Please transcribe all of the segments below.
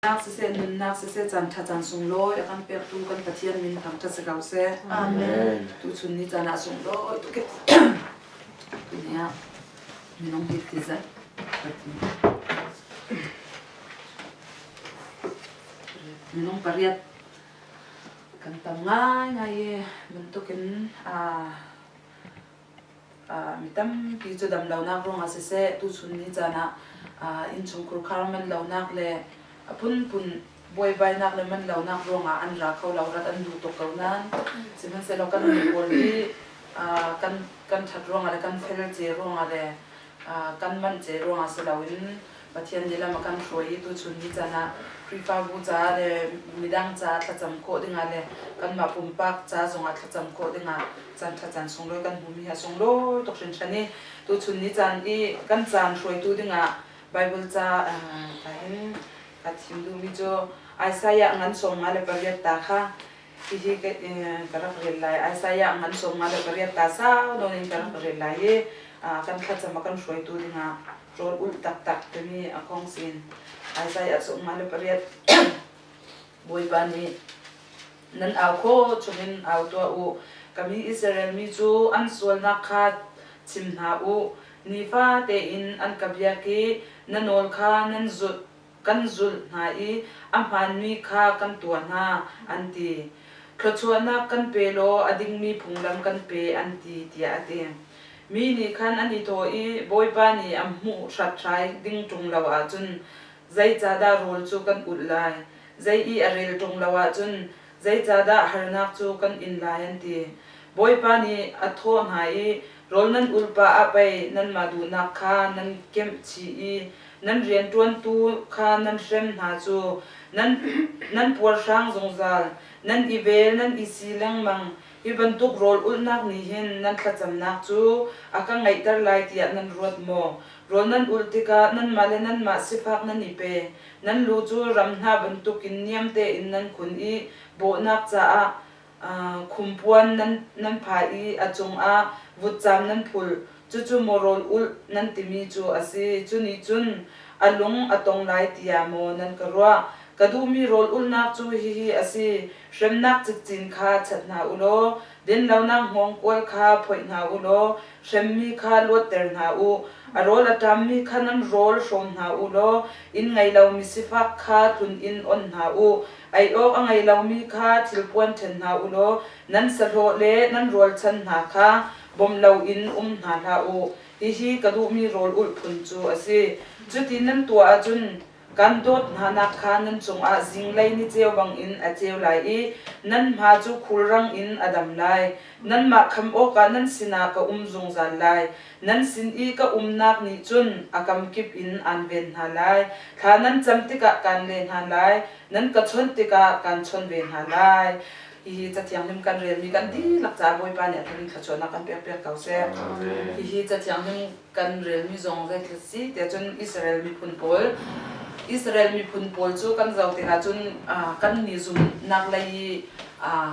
Nak siseh, nunnak siseh, caan ṭha caan sunglawi a kan pektu kan Pathian min thangṭhat si ko seh. Amen. Tuchun ni caan ah sunglawi tuk tuni ah minung hi ti zat minung pariat kan tam ngaingai i bantukin mi tampi cu damlonak ruangah siseh, tuchun ni caan ah innchungkhur khar man lonak le a phunphun buaibainak le man lonak ruangah an ra kho lo, rat an duh tuk ko nain sihmanhsehlaw kan mi pawl hi kan kan ṭhat ruangah le kan fel ce ruangah le kan manh ce ruangah si loin Pathian nih lam a kan hruai i tuchun ni caan ah Khrihfabu caah le midang caah thlacam khawh dingah le kanmah pumpak ca zongah thlacam khawh dingah caan ṭha caan sunglawi kan hmumi hi a sunglawi tuk hringhran i tuchun ni caan i kan caan hruaitu dingah Baibal ca hin ka thim duhmi cu Isaiah ngan 58 ta kha hihi ka rak rel lai. Isaiah ngan 58 ta sau nawn in ka rak rel lai i kan thlacam a kan hruaitu dingah rawl ulh taktak timi a kong sin Isaiah 58 Bawipa nih nan au khawh chungin au tuah u. Ka mi Israel mi cu an sualnak kha chim hna u. Nifa tein an ka biak i na nawl kha nan zulh kan zulh hna i a hmaanmi kha kan tuah hna, an ti. Thluachuahnak kan pe law a dingmi phunglam kan pe, an ti, tiah a ti. Mi nih khan an i thawh i, Bawipa nih a hmuh hrathrai ding ṭung lo ahcun zeicahdah rawl cu kan ulh lai? Zei i a rel ṭung lo ahcun zeicahdah harnak cu kan in lai? an ti. Bawipa nih a thawh hna i, Rawl nan ulh pah ah pei nanmah duhnak kha nan kemh chih i nan rianṭuantu kha nan hrem hna cu. Nan, nan puarhrang zungzal, nan i vel, nan i si lengmang. Hi bantuk rawl ulhnak nih hin nan thlacamnak cu a ka ngaihter lai tiah nan ruat maw? Rawl nan ulh tikah nanmah le nanmah sifak nan i pe. Nan lu cu ram hna bantukin niam tein nan khun i bawhnak caah khumpuan nan phah i a cungah vutcam nan phulh. Cucu maw rawl ulh nan timi cu a si? Cu nih cun a lung a tong lai tiah maw nan ka ruah? Ka duhmi rawl ulhnak cu hihi a si, hremnak cikcin kha chat hna u law, dinlonak hngawngkual kha phoih hna u law, hremmi kha luatter hna u. A rawl a ṭammi kha nan rawl hrawm hna u law, inn ngei lomi sifak kha tlun in on hna u. Ei awk a ngei lomi kha thilpuan ṭhen hna u law nan sahlawh le nan rualchan hna kha bawm loin um hna hlah u. Hihi ka duhmi rawl ulh phun cu a si. Cuti nan tuah ahcun kan dawt hnanak kha nan cungah zinglei niceu bangin a ceu lai i nan hma cu khulrang in a dam lai. Nanmah kham awkah nan sinah ka um zungzal lai. Nan sin i ka umnak nih cun a kamkip in aan ven hna lai. Thla nan cam tikah kaan leh hna lai. Nan ka chawnh tikah kaan chawnh ve hna lai. Hihi Cathianghlim kan relmi kan dihlak caah Bawipa nih a tharin thluachuahnak kan pekpiak ko seh. Hihi Cathianghlim kan relmi zong zeitluk si tiah cun Israel miphun pawl Israel miphun pawl cu kan zoh tikah cun kan ni zumhnak lei i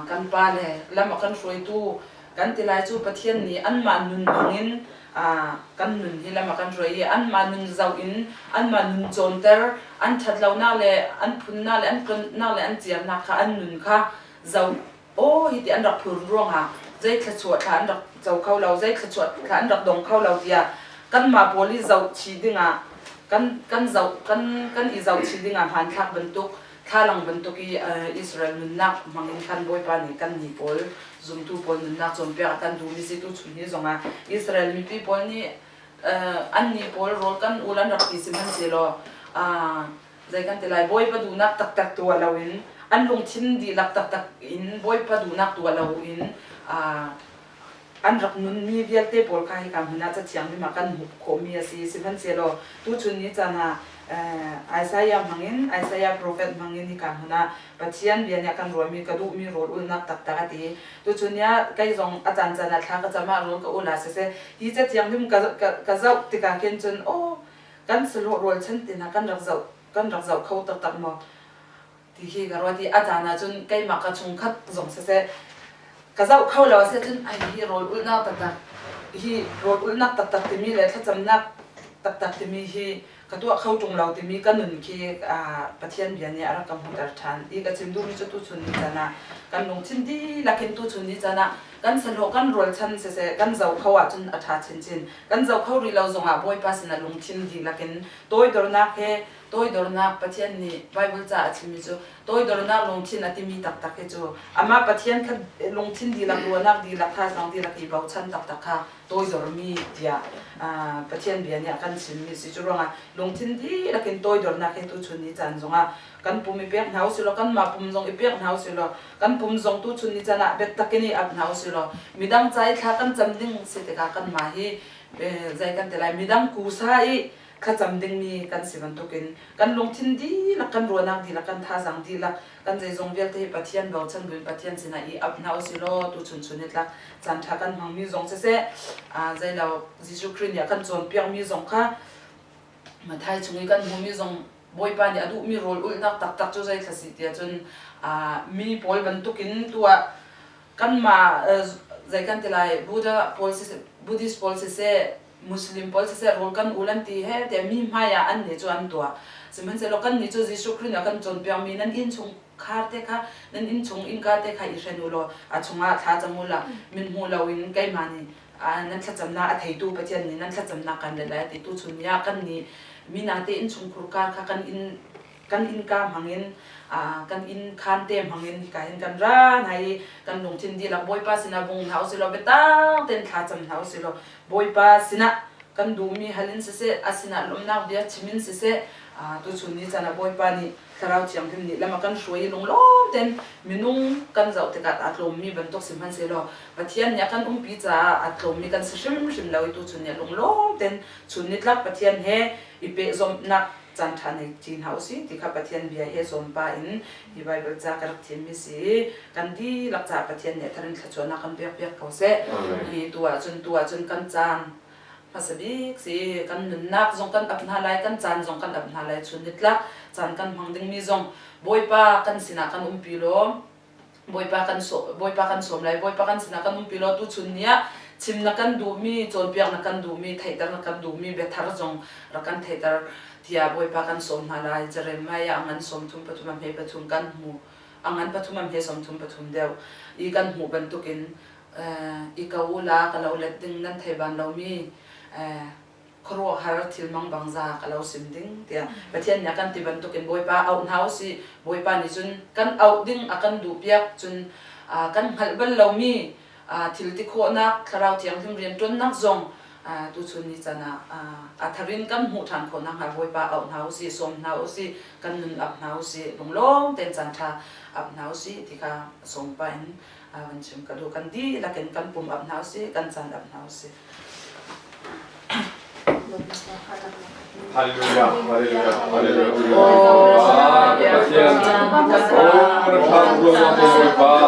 kan pa le lam a kan hruaitu kan ti lai cu Pathian nih anmah nun hmangin kan nun hi lam a kan hruai i anmah nun zoh in anmah nun cawnter an ṭhatlonak le an phunnak le an tlonnak le an ciarnak kha an nun kha zoh aw hi ti an rak phur ruangah zei thluachuah thla an rak co kho lo zei thluachuah thla an rak dong kho lo tiah kanmah pawl i zoh chih dingah kan kan zoh kan kan i zoh chih dingah hmanthlak bantuk thlalang bantuk i Israel nunnak hmangin khan Bawipa nih kan ni pawl zumtu pawl nunnak cawnpiak a kan duhmi si tuchun hi zongah Israel mipi pawl nih an ni pawl rawl kan ul an rak ti sihmanhsehlaw zei kan ti lai Bawipa duhnak taktak tuah loin an lungthin dihlak taktak in Bawipa duhnak tuah loin an rak nunmi vialte pawl kha hika hmun ah Cathiang nih kan hmuh khawhmi a si. Sihmanhsehlaw tuchun ni caan ah Isaiah hmangin Isaiah profet hmangin hika hmun ah Pathian bia nih a kan ruahmi ka duhmi rawl ulhnak taktak a ti. Tuchun ni ah kei zong a caan caan ah thla ka cam ah rawl ka ul ah siseh hi Cathiang nih ka zoh tikah khin cun aw kan sahlawh rualchan te hna kan rak zoh kan rak zoh kho taktak maw ti hi ka ruat i a caan ahcun keimah ka chungkhat zong siseh ka zoh kho lo a si ahcun ai hi rawl ulhnak taktak hi rawl ulhnak taktak timi le thlacamnak taktak timi hi ka tuah kho ṭung lo timi ka nun khi Pathian bia nih a rak ka hmuhter ṭhan. I ka chim duhmi cu tuchun ni caan ah kan lungthin dihlak in tuchun ni caan ah kan sahlawh kan rualchan siseh kan zoh kho ahcun a ṭha chinchin. Kan zoh kho rih lo zongah Bawipa sinah lungthin dihlak in toidornak he toidornak Pathian nih Bible ca a chimmi cu toidornak lungthin a timi taktak hi cu amah Pathian kha lungthin dihlak ruahnak dihlak thazaang dihlak i bochan taktak kha toidormi tiah Pathian bia nih a kan chimmi si. Cu ruangah lungthin dihlak in toidornak he tuchun ni caan zongah kan pum i pek hna usih law kanmah pum zong i pek hna usih law kan pum zong tuchun ni caan ah biatak in i ap hna usih law midang ca i thla kan cam ding si tikah kanmah hi zei kan ti lai midang kusa i thlacam dingmi kan si bantukin kan lungthin dihlak kan ruahnak dihlak kan thazaang dihlak kan zeizong vialte hi Pathian bochan buin Pathian sinah i ap hna usih law tuchun chun ni tlak caan ṭha kan hmangmi zong siseh zeilo Jesuh Khrih nih a kan cawnpiakmi zong kha Mathai chung i kan hmumi zong Bawipa nih a duhmi rawl ulhnak taktak cu zei thla si tiah cun mi pawl bantukin tuah kanmah zei kan ti lai Buddha pawl siseh Buddhist pawl siseh Muslim pawl siseh rawl kan ul an ti he tiah mi hmai ah an nih cu an tuah. Sihmanhsehlaw kan nih cu Jesuh Khrih nih a kan cawnpiakmi nan inn chung khar te kha nan inn chung innka te kha i hren u law a chungah thla cam u law min hmu loin keimah nih nan thlacamnak a theitu Pathian nih nan thlacamnak kan let lai a ti. Tuchun ni ah kan nih mina te innchungkhur kar kha kan inn kan innka hmangin kan inn khaan te hmangin hika hin kan ra hna i kan lungthin dihlak Bawipa sinah vung hna usih law biatak tein thla cam hna usih law Bawipa sinah kan duhmi hal in siseh a sinah lawmhnak bia chim in siseh tuchun ni caan ah Bawipa nih Thlarau Thianghlim nih lam a kan hruai i lunglawm tein minung kan zoh tikah aa tlawmmi bantuk si hmanhsehlaw Pathian nih a kan umpi caah aa tlawmmi kan si hrimhrim lo i tuchun ni ah lunglawm tein chun nitlak Pathian he i pehzawmhnak caan ṭha nei ṭi hna usih ti kha Pathian bia he sawmpa in hi Baibal ca ka rak thimmi si. Kan dihlak caah Pathian nih a thar in thluachuahnak kan pekpiak ko seh. Hi tu ahcun tu ahcun kan caan hmasa bik si kan nunnak zong kan ap hna lai kan caan zong kan ap hna lai chun nitlak caan kan hmang dingmi zong Bawipa kan sinah kan umpi law Bawipa kan Bawipa kan sawm lai Bawipa kan sinah kan umpi law tuchun ni ah chim na kan duhmi cawnpiak na kan duhmi theihter na kan duhmi biathar zong rak kan theihter tiah Bawipa kan sawm hna lai Jeremiah a ngan 33 a hme pathum kan hmu a ngan pathum a hme 33 deuh i kan hmuh bantukin i ko u la ka lo let ding nan thei ban lomi khuaruahhar thil mang bang za ka lo sim ding tiah Pathian nih a kan ti bantukin Bawipa auh hna usih Bawipa nih cun kan auh ding a kan duhpiak cun kan hngalh bal lomi thil ti khawhnak Thlarau Thianghlim rianṭuannak zong tuchun ni caan ah a thar in kan hmuh ṭhan khawh nakhnga Bawipa auh hna usih sawm hna usih kan nun ap hna usih lunglawm tein caan ṭha ap hna usih ti kha sawm pah in van chim ka duh kan dihlak in kan pum ap hna usih kan caan ap hna usih. Hallelujah, hallelujah, hallelujah. Pathian, oh, na thlam ruang Bawipa.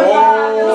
Oh,